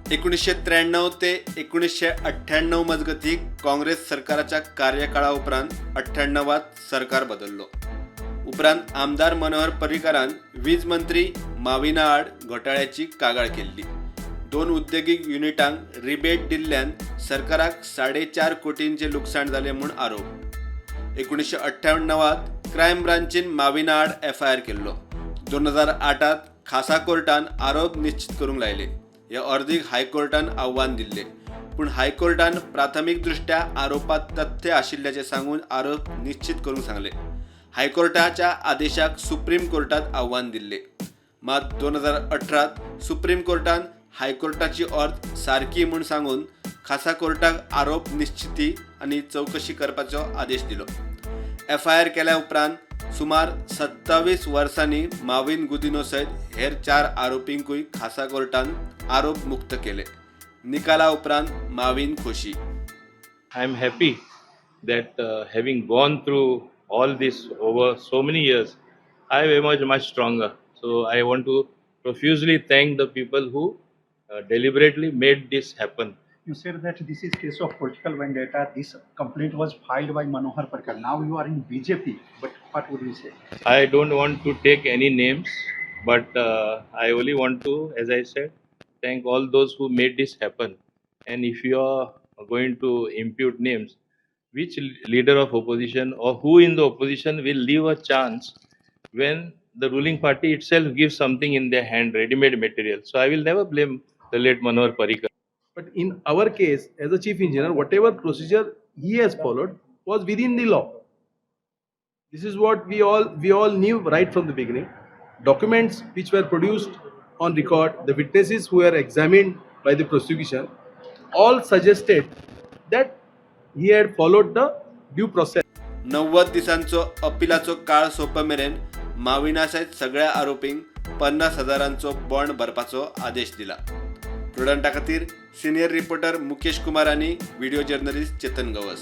1993 ते 1998 मजगतीं काँग्रेस सरकाराच्या कार्यकाळा उपरांत 98त सरकार बदल्लो. उपरांत आमदार मनोहर पर्रीकारान वीज मंत्री माविना आड घोटाळ्याची कागाळ केल्ली. दोन उद्देगीक युनिटांक रिबेट दिल्ल्यान सरकाराक 4.5 कोटींचें लुकसाण जालें म्हूण आरोप. 1998त क्रायम ब्रांचीन माविना आड एफआयआर केल्लो. 2008त खासा कोर्टान आरोप निश्चित करूंक लायले. हे अर्दीक हायकोर्टान आव्हान दिल्लें, पूण हायकोर्टान प्राथमीक दृष्ट्या आरोपात तथ्य आशिल्ल्याचें सांगून आरोप निश्चित करूंक सांगले. हायकोर्टाच्या आदेशाक सुप्रीम कोर्टात आव्हान दिल्लें. मात 2018त सुप्रीम कोर्टान हायकोर्टाची अर्द सारकी म्हूण सांगून खासा कोर्टाक आरोप निश्चिती आनी चवकशी करपाचो आदेश दिलो. एफआयआर केल्या उपरांत सुमार 27 वर्सांनी माविन गुदिनो सयत हेर चार आरोपींकूय खासा कोर्टान आरोप मुक्त केले. निकाला उपरांत माविन खोशी. I am happy that having gone through all this over so many years, I have emerged much stronger. So I want to profusely thank the people who deliberately made this happen. You said that this is case of political vendetta. This complaint was filed by Manohar Parrikar. Now you are in BJP, but what would you say? I don't want to take any names, but I only want to, as I said, thank all those who made this happen. And if you are going to impute names, which leader of opposition or who in the opposition will leave a chance when the ruling party itself gives something in their hand, ready-made material? So I will never blame the late Manohar Parrikar. But in our case, as a chief engineer, whatever procedure he has followed was within the law. This is what we all knew right from the beginning. Documents which were produced on record, the witnesses who were examined by the prosecution, all suggested that he had followed the due process. 90 दिसांचो अपिलाचो काळ सोंप मेरेन माविना सयत सगळ्या आरोपींक 50 हजारांचो bond भरपाचो आदेश दिला. प्रुडंटा खातीर सिनियर रिपोर्टर मुकेश कुमार आनी व्हिडिओ जर्नलिस्ट चेतन गवस.